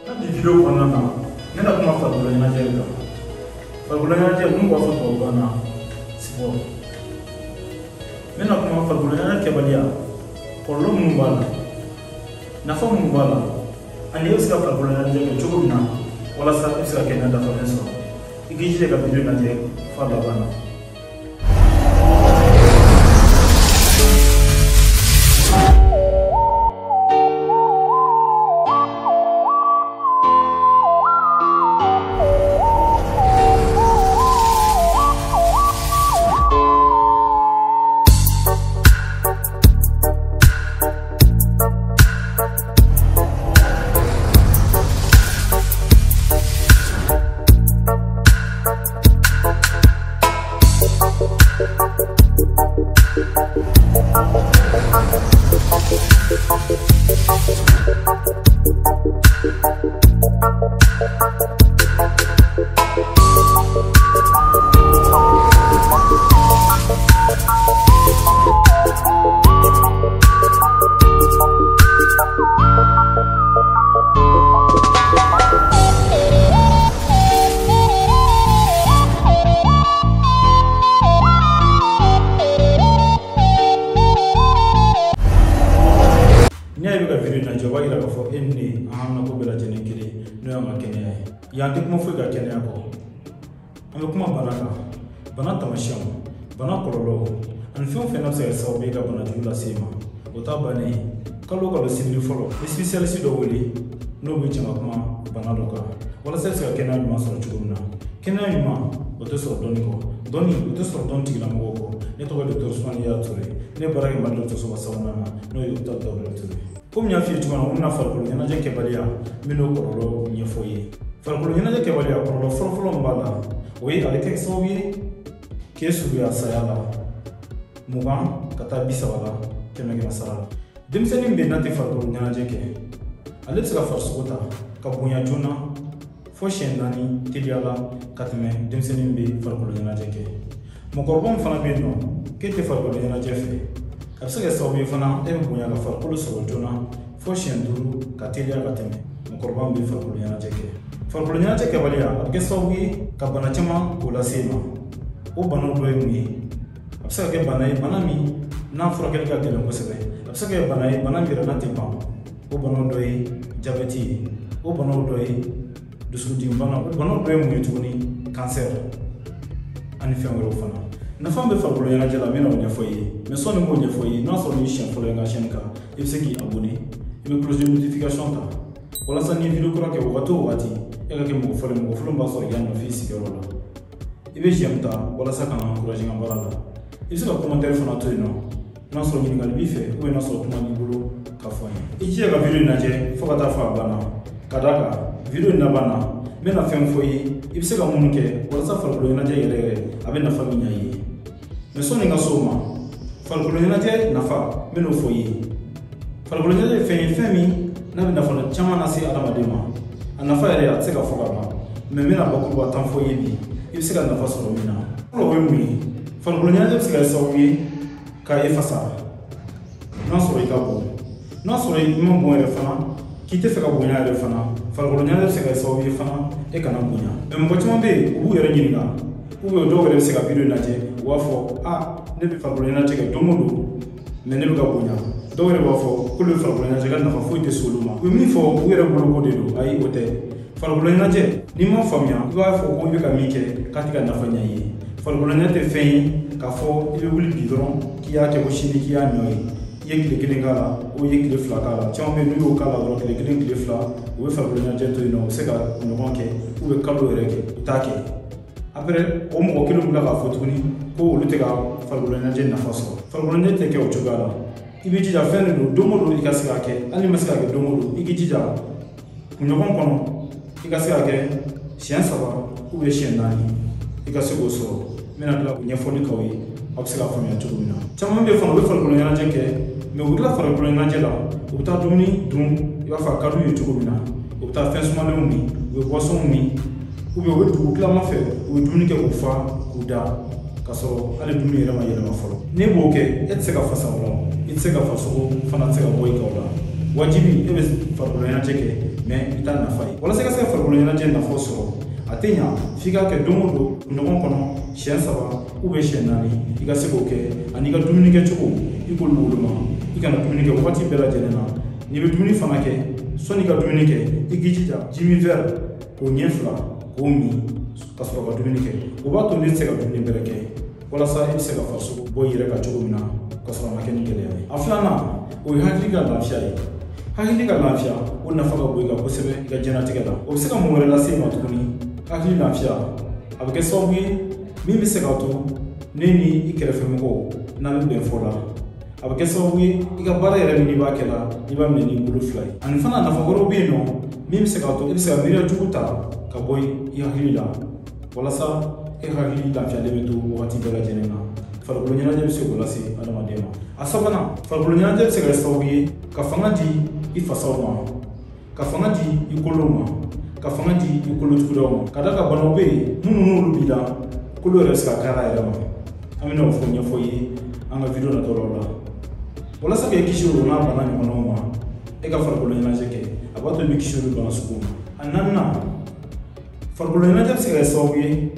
Bi video kɔnɔna na, n bɛna kuma farikolo ɲɛnajɛ de kan. Farikolo ɲɛnajɛ mun b'a fɔ tubabukan na sport. N bɛna kuma farikolo ɲɛnajɛ kɛbaliya, kɔlɔlɔ minnu b'a la, nafa minnu b'a la, ani e bɛ se ka farikolo ɲɛnajɛ kɛ cogo min na walasa e bɛ se ka kɛnɛya dafalen sɔrɔ. I k'i jija ka video lajɛ f'a laban na. N'i y'a ye i bɛ ka video lajɛ, o b'a yira k'a fɔ e ni ne an haminanko bɛɛ lajɛlen kelen n'o y'an ka kɛnɛya ye. Yan tɛ kuma foyi ka kɛnɛya kɔ. An bɛ kuma bana kan, bana taamasiyɛnw, bana kɔlɔlɔw ani fɛn o fɛn n'a bɛ se ka kɛ sababu ye ka bana jugu lase i ma. O t'a bannen ye. Kalo o kalo sibiri fɔlɔ, n bɛ spécialiste dɔ wele n'o bɛ jɛ ka kuma bana dɔ kan walasa i bɛ se ka kɛnɛya ɲuman sɔrɔ cogo min na. Kɛnɛya ɲuman o tɛ sɔrɔ dɔnni kɔ, dɔnni o tɛ sɔrɔ dɔnni tigilamɔgɔw kɔ. Ne tɔgɔ ye Docteur Usumani Yaya Ture. Ne ye baara kɛ Mali dɔgɔtɔrɔsoba sabanan na n'o ye Hôpital Gabriel Touré. Komi n y'a f'i ye cogo min na, n bɛna farikolo ɲɛnajɛ kɛbaliya n bɛn'o kɔlɔlɔ ɲɛfɔ i ye. Farikolo ɲɛnajɛ kɛbaliya kɔlɔlɔ fɔlɔfɔlɔ min b'a la, o ye a bɛ kɛ sababu ye k'e surunya saya la 20 ka taa 30 la 100 sara la. Denmisɛnnin min bɛ yen n'a tɛ farikolo ɲɛnajɛ kɛ, ale bɛ se ka farisogo ta ka bonya joona fo siɲɛ 4 teliya la ka tɛmɛ denmisɛnnin min bɛ farikolo ɲɛnajɛ kɛ. Mɔgɔkɔrɔba min fana bɛ yen nɔ k'e tɛ farikolo ɲɛnajɛ fɛ, a bɛ se ka kɛ sababu ye fana e bɛ bonya ka farikolo sɔrɔ joona fo siɲɛ 5 ka teliya ka tɛmɛ mɔgɔkɔrɔba min bɛ farikolo ɲɛnajɛ kɛ. Farikolo ɲɛnajɛ kɛbaliya a bɛ kɛ sababu ye ka bana caman k'o lase e ma. O banaw dɔ ye mun ye? A bɛ se ka kɛ bana ye, bana min n'a furakɛli ka gɛlɛn kosɛbɛ. A bɛ se ka kɛ bana ye, bana min yɛrɛ n'a tɛ ban. O banaw dɔ ye jabɛti ye, o banaw dɔ ye dusukundimi bana, o banaw dɔ ye mun ye tuguni? Kansɛri ani fɛn wɛrɛw fana. Nafa min bɛ farikolo ɲɛnajɛ la, n bɛna o ɲɛfɔ i ye. Mais sɔnni n k'o ɲɛfɔ i ye, n'a sɔrɔ n'i siɲɛ fɔlɔ ye n ka chaîne kan, i bɛ se k'i abonné, i bɛ cloche de notification ta walasa ni video kura kɛ wagati o wagati, e ka kɛ mɔgɔ fɔlɔ ye, mɔgɔ fɔlɔ min b'a sɔrɔ yan nɔ f'i sigiyɔrɔ la. I bɛ j'aime ta walasa ka n encourager n ka baara la. I bɛ se ka commentaire fana to yen nɔ, n'a sɔrɔ ɲininkali b'i fɛ ou bien n'a sɔrɔ kuma b'i bolo k'a fɔ n ye. I jija ka video in lajɛ fo ka taa fɔ a banna. Ka d'a kan video in laban na, n bɛna fɛn fɔ i ye, i bɛ se ka minnu kɛ walasa farikolo ɲɛnajɛ yɛrɛ yɛrɛ a bɛ nafa min ɲɛ i ye. Mais sɔnni n ka s'o ma, farikolo ɲɛnajɛ nafa n bɛn'o fɔ i ye. Farikolo ɲɛnajɛ ye fɛn ye, fɛn min n'a bɛ nafa caman lase adamaden ma. A nafa yɛrɛ a tɛ se ka fɔ ka ban, mais n bɛna bakuruba tan fɔ i ye bi, i bɛ se ka nafa sɔrɔ min na. Fɔlɔ o ye mun ye? Farikolo ɲɛnajɛ bɛ se ka kɛ sababu ye ka e fasa n'a sɔrɔ i ka bon, n'a sɔrɔ i ma bon yɛrɛ fana, k'i tɛ fɛ ka bonya yɛrɛ fana, farikolo ɲɛnajɛ bɛ se ka kɛ sababu ye fana e kana bonya. Mais mɔgɔ caman bɛ yen, u b'u yɛrɛ ɲininka, ou bien dɔw yɛrɛ bɛ se ka video lajɛ, u b'a fɔ a ne bɛ farikolo ɲɛnajɛ kɛ don o don, mais ne bɛ ka bonya. Dɔw yɛrɛ b'a fɔ k'olu bɛ farikolo ɲɛnajɛ ka nafa foyi tɛ se olu ma. U bɛ min fɔ u yɛrɛ boloko de don, ayi o tɛ. Farikolo ɲɛnajɛ n'i ma faamuya, i b'a fɔ ko i bɛ ka min kɛ k'a tɛ ka nafa ɲɛ i ye. Farikolo ɲɛnajɛ tɛ fɛn ye k'a fɔ i bɛ wuli bi dɔrɔn k'i y'a kɛ ko sini k'i y'a ɲɔ ye. I ye tile kelen k'a la, ou i ye tile 2 k'a la. Caman bɛ yen n'u y'o k'a la dɔrɔn tile 1 tile 2, u bɛ farikolo ɲɛnajɛ to yen nɔ, u bɛ se ka ɲɔgɔn kɛ ou bɛ kalo yɛrɛ kɛ, u t'a kɛ. Après o mɔgɔ kelen bɛ tila k'a fɔ tuguni ko olu tɛ ka farikolo ɲɛnajɛ nafa sɔrɔ. Farikolo ɲɛnajɛ tɛ kɛ o cogoya la. I b'i jija fɛn de don, don o don i ka se k'a kɛ, hali n'i ma se k'a kɛ don o don, i k'i jija kunɲɔgɔn kɔnɔ i ka se k'a kɛ siɲɛ 3 ou bien siɲɛ 4, i ka se k'o sɔrɔ. N bɛna tila k'o ɲɛfɔli k'aw ye, aw bɛ se k'a faamuya cogo min na. Caman bɛ yen fana, u bɛ farikolo ɲɛnajɛ kɛ, mais u bɛ tila farikolo ɲɛnajɛ la, u bɛ taa dumuni dun i b'a fɔ a ka d'u ye cogo min na, u bɛ taa fɛn sumalenw min, u bɛ boisson min, ou bien u bɛ dugu tilama fɛ, u bɛ dumuni kɛ k'u fa k'u da, k'a sɔrɔ hali dumuni yɛrɛ ma yɛlɛma fɔlɔ. N'e b'o kɛ, e tɛ se ka fasa o la, i tɛ se ka farisogo fana tɛ se ka bɔ i kan o la. Wajibi e bɛ farikolo ɲɛnajɛ kɛ, mais i t'a nafa ye. Walasa i ka se ka farikolo ɲɛnajɛ nafa sɔrɔ, a tɛ ɲa f'i k'a kɛ don o don ɲɔgɔn kɔnɔ siɲɛ 3 ou bien siɲɛ 4, i ka se k'o kɛ. Ani i ka dumuni kɛcogo, i k'olu woloma. I kana dumuni kɛ wagati bɛɛ lajɛlen na. N'i bɛ dumuni fana kɛ, sɔnni i ka dumuni kɛ, i k'i jija ji min verre k'o ɲɛ 2 k'o min ka sɔrɔ ka dumuni kɛ. O b'a to ne tɛ se ka dumuni bɛrɛ kɛ, walasa i bɛ se ka farisogo bɔ i yɛrɛ kan cogo min na ka sɔrɔ a ma kɛ ni gɛlɛya ye. A filanan, o ye hakili ka lafiya ye. Hakili ka lafiya, o nafa ka bon i kan kosɛbɛ i ka diɲɛlatigɛ la. O bɛ se ka mun wɛrɛ lase i ma tuguni? Hakili lafiya, a bɛ kɛ sababu ye min bɛ se k'a to ne ni i kɛrɛfɛmɔgɔw n'an bɛ bɛn fɔ la. A bɛ kɛ sababu ye i ka baara yɛrɛ min n'i b'a kɛ la, i b'a minɛ n'i bolo 2 ye. Ani fana nafa wɛrɛw bɛ yen nɔ min bɛ se k'a to i bɛ se ka miiriya jugu ta ka bɔ i hakili la, walasa e hakili lafiyalen bɛ to wagati bɛɛ lajɛlen na. Farikolo ɲɛnajɛ bɛ se k'o lase adamaden ma. A sabanan, farikolo ɲɛnajɛ bɛ se ka kɛ sababu ye ka fanga di i fasaw ma, ka fanga di i kolow ma, ka fanga di i kolotugudaw ma. Ka d'a kan banaw bɛ yen minnu n'olu b'i la, kolo yɛrɛ bɛ se ka kari a yɛrɛ ma. An bɛna o fɔ ɲɛfɔ i ye an ka video nataw la. Walasa k'i kisi o n'a bana ɲɔgɔnnaw ma, e ka farikolo ɲɛnajɛ kɛ, a b'a to i bɛ kisi olu bana suguw ma. A naaninan, farikolo ɲɛnajɛ bɛ se ka kɛ sababu ye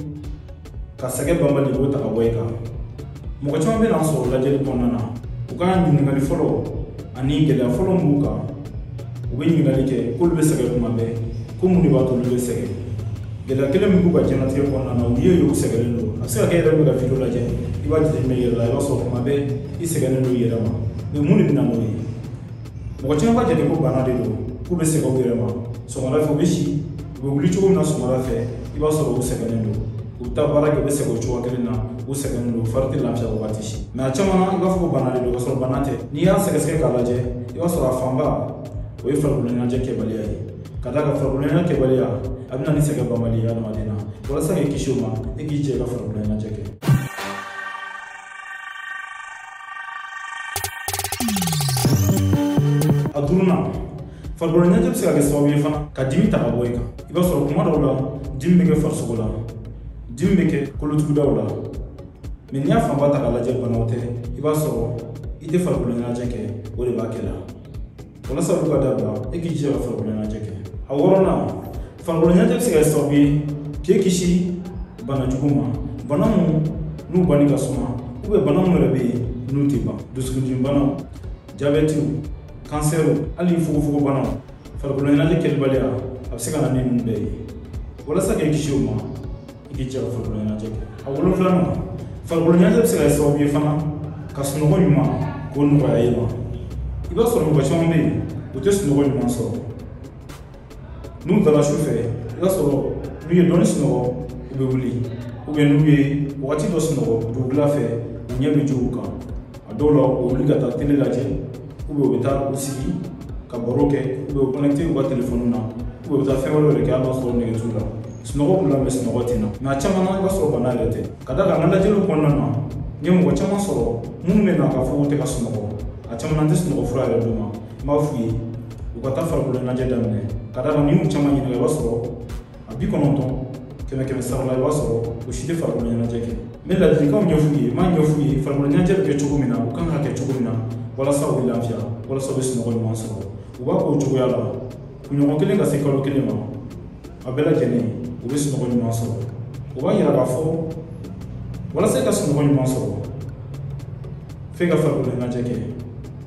ka sɛgɛn banbali k'o ta ka bɔ i kan. Mɔgɔ caman bɛ n'an sɔrɔ lajɛli kɔnɔna na, u ka ɲininkali fɔlɔ ani gɛlɛya fɔlɔ min b'u kan, u bɛ ɲininkali kɛ k'olu bɛ sɛgɛn kuma bɛɛ, ko mun de b'a to olu bɛ sɛgɛn. Gɛlɛya kelen min b'u ka diɲɛlatigɛ kɔnɔna na, u ye u sɛgɛnnen don. A bɛ se ka kɛ e yɛrɛ bɛ ka video lajɛ, i b'a jateminɛ i yɛrɛ la, i b'a sɔrɔ kuma bɛɛ i sɛgɛnnen don i yɛrɛ ma. Mais mun de bɛ na n'o ye? Mɔgɔ caman b'a jate ko bana de don, k'u bɛ sɛgɛn u yɛrɛ ma. Sɔgɔmada fɛ u bɛ si, u bɛ wuli cogo min na sɔgɔmada fɛ, i b'a sɔrɔ u sɛgɛnnen don. U bɛ taa baara kɛ, u bɛ sɛgɛn o cogoya kelen na, u sɛgɛnnen don, fari tɛ lafiya wagati si. Mais a caman na, i b'a fɔ ko bana de don, ka sɔrɔ bana tɛ. N'i y'a sɛgɛsɛgɛ k'a lajɛ, i b'a sɔrɔ a fanba o ye farikolo ɲɛnajɛ kɛbaliya ye. Ka d'a kan farikolo ɲɛnajɛ kɛbaliya, a bɛ na ni sɛgɛn banbali ye adamaden na. Walasa k'i kisi o ma, e k'i jɛ i ka farikolo ɲɛnajɛ kɛ. A duurunan, farikolo ɲɛnajɛ bɛ se ka kɛ sababu ye fana ka dimi ta ka bɔ i kan. I b'a sɔrɔ kuma dɔw la, dimi bɛ kɛ farisogo la, dimi bɛ kɛ kolotugudaw la. Mais n'i y'a fanba ta k'a lajɛ, banaw tɛ, i b'a sɔrɔ i tɛ farikolo ɲɛnajɛ kɛ, o de b'a kɛ la. Walasa olu ka dabila, e k'i jija ka farikolo ɲɛnajɛ kɛ. A wɔɔrɔnan, farikolo ɲɛnajɛ bɛ se ka kɛ sababu ye k'e kisi bana jugu ma, bana mun n'u banni ka suma, ou bien bana mun yɛrɛ bɛ yen n'u tɛ ban, dusukundimi banaw, jabɛtiw, kansɛriw, hali fogofogobanaw. Farikolo ɲɛnajɛ kɛlibaliya, a bɛ se ka na ni ninnu bɛɛ ye. Walasa k'e kisi o ma, i k'i jija ka farikolo ɲɛnajɛ kɛ. A wolonfilanan, farikolo ɲɛnajɛ bɛ se ka kɛ sababu ye fana ka sunɔgɔ ɲuman k'o nɔgɔya i ma. I b'a sɔrɔ mɔgɔ caman bɛ yen, u tɛ sunɔgɔ ɲuman sɔrɔ. N'u dara su fɛ, i b'a sɔrɔ n'u ye dɔɔnin sunɔgɔ, u bɛ wuli, ou bien n'u ye wagati dɔ sunɔgɔ dugukila fɛ, u ɲɛ bɛ jɔ u kan. A dɔw la, u bɛ wuli ka taa tele lajɛ, ou bien u bɛ taa u sigi ka baro kɛ, ou bien u connecté u ka telefɔni na, ou bien u bɛ taa fɛn wɛrɛw de kɛ, hali n'a sɔrɔ nɛgɛ t'u la. Sunɔgɔ b'u la, mais sunɔgɔ tɛ na. Mais a caman na, i b'a sɔrɔ bana yɛrɛ tɛ. Ka d'a kan an ka lajɛliw kɔnɔna na, n ye mɔgɔ caman sɔrɔ minnu bɛ na k'a fɔ k'u tɛ ka sunɔgɔ. A caman na, n tɛ sunɔgɔ fura yɛrɛ d'u ma. N b'a f'u ye u ka taa farikolo ɲɛnajɛ daminɛ. Ka d'a kan n'i y'u caman ɲininka, i b'a sɔrɔ a 90 100 sara la, i b'a sɔrɔ u si tɛ farikolo ɲɛnajɛ kɛ. N bɛ ladilikanw ɲɛf'u ye, n b'a ɲɛf'u ye farikolo ɲɛnajɛ bɛ kɛ cogo min na, u kan ka kɛ cogo min na, walasa u bɛ lafiya, walasa u bɛ sunɔgɔ ɲuman sɔrɔ. U b'a k'o cogoya la, kunɲɔgɔn kelen ka se kalo kelen ma, a bɛɛ lajɛlen u bɛ sunɔgɔ ɲuman sɔrɔ. O b'a yira k'a fɔ walasa i ka sunɔgɔ ɲuman sɔrɔ, f'e ka farikolo ɲɛnajɛ kɛ.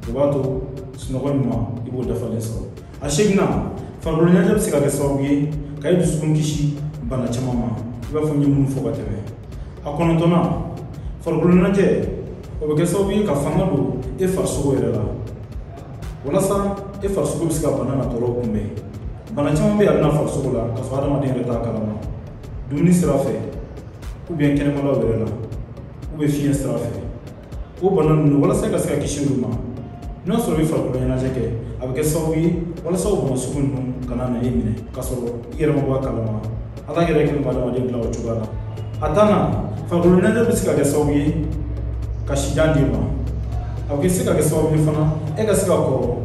O b'a to sunɔgɔ ɲuman i b'o dafalen sɔrɔ. A seeginnan, farikolo ɲɛnajɛ bɛ se ka kɛ sababu ye ka i dusukun kisi bana caman ma, i b'a fɔ n ye minnu fɔ ka tɛmɛ. A kɔnɔntɔnnan, farikolo ɲɛnajɛ o bɛ kɛ sababu ye ka fanga don e farisogo yɛrɛ la, walasa e farisogo bɛ se ka bana natɔlaw kunbɛn. Bana caman bɛ yen, a bɛ na farisogo la k'a sɔrɔ adamaden yɛrɛ t'a kalama, dumuni sira fɛ, ou bien kɛnɛmalaw yɛrɛ la, ou bien fiɲɛ sira fɛ. O bana ninnu, walasa i ka se ka kisi olu ma, n'a sɔrɔ i bɛ farikolo ɲɛnajɛ kɛ, a bɛ kɛ sababu ye walasa o bana sugu ninnu kana na e minɛ k'a sɔrɔ i yɛrɛ ma bɔ a kalama. Ala yɛrɛ kɛlen bɛ adamaden dilan o cogoya la. A tannan, farikolo ɲɛnajɛ bɛ se ka kɛ sababu ye ka sijan d'i ma. A bɛ se ka kɛ sababu ye fana e ka se ka kɔrɔ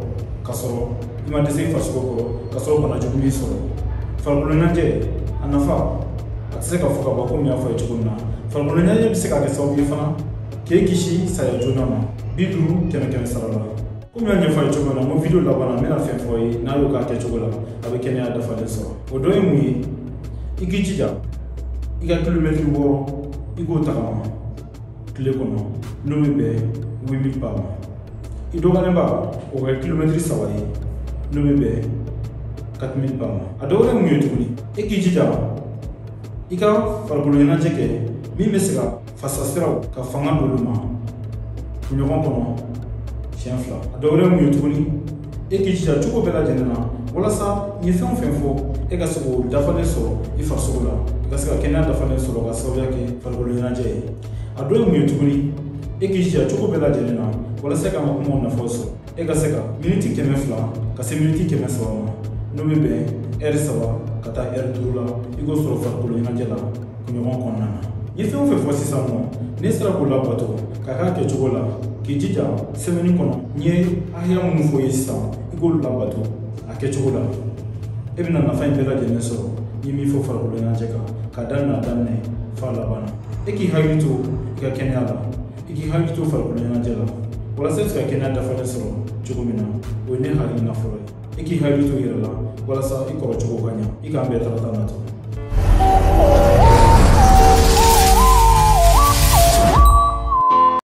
ka sɔrɔ i ma dɛsɛ i farisogo kɔrɔ, ka sɔrɔ bana jugu m'i sɔrɔ. Farikolo ɲɛnajɛ a nafa a tɛ se ka fɔ ka ban, komi n y'a fɔ a ye cogo min na. Farikolo ɲɛnajɛ bɛ se ka kɛ sababu ye fana k'e kisi saya joona ma, 50 100 sara la. Komi n y'a ɲɛfɔ a ye cogo min na, n ko vidéo laban na, n bɛna fɛn fɔ aw ye, n'a y'o k'a kɛcogo la, a bɛ kɛnɛya dafalen sɔrɔ. O dɔ ye mun ye? I k'i jija i ka kilomɛtiri 6 i k'o tagama tile kɔnɔ, n'o bɛ bɛn 8000 pas ma. I dɔgɔyalenba, o ka kɛ kilomɛtiri 3 ye, n'o bɛ bɛn 4000 pas ma. A dɔ wɛrɛ ye mun ye tuguni? E k'i jija i ka farikolo ɲɛnajɛ kɛ min bɛ se ka fasasiraw ka fanga d'olu ma kunɲɔgɔn kɔnɔ siɲɛ 2. A dɔ wɛrɛ ye mun ye tuguni? E k'i jija cogo bɛɛ lajɛlen na walasa n ye fɛn o fɛn fɔ, e ka se k'o dafalen sɔrɔ i farisogo la, i ka se ka kɛnɛya dafalen sɔrɔ ka sababuya kɛ farikolo ɲɛnajɛ ye. A dɔ ye mun ye tuguni? E k'i jija cogo bɛɛ lajɛlen na walasa e ka an ka kumaw nafa sɔrɔ, e ka se ka miniti 200 ka se miniti 300 ma, n'o bɛ bɛn ɛri 3 ka taa ɛri 5 la, i k'o sɔrɔ farikolo ɲɛnajɛ la kunɲɔgɔn kɔnɔna na. N ye fɛn o fɛn fɔ sisan nɔ, n'e sera k'o labato ka k'a kɛcogo la, k'i jija sɛbɛnni kɔnɔ, n ye hakɛya minnu fɔ i ye sisan, i k'olu labato a kɛcogo la, e bɛna nafa in bɛɛ lajɛlen sɔrɔ. N ye min fɔ farikolo ɲɛnajɛ kan, k'a daminɛ a daminɛ f'a laban na. E k'i hakili to i ka kɛnɛya la, i k'i hakili to farikolo ɲɛnajɛ la, walasa e bɛ se ka kɛnɛya dafalen sɔrɔ cogo min na, o ye ne hakilina fɔlɔ ye. E k'i hakili to i yɛrɛ la walasa i kɔrɔ cogo ka ɲa. I k'an bɛn tarata natɔ.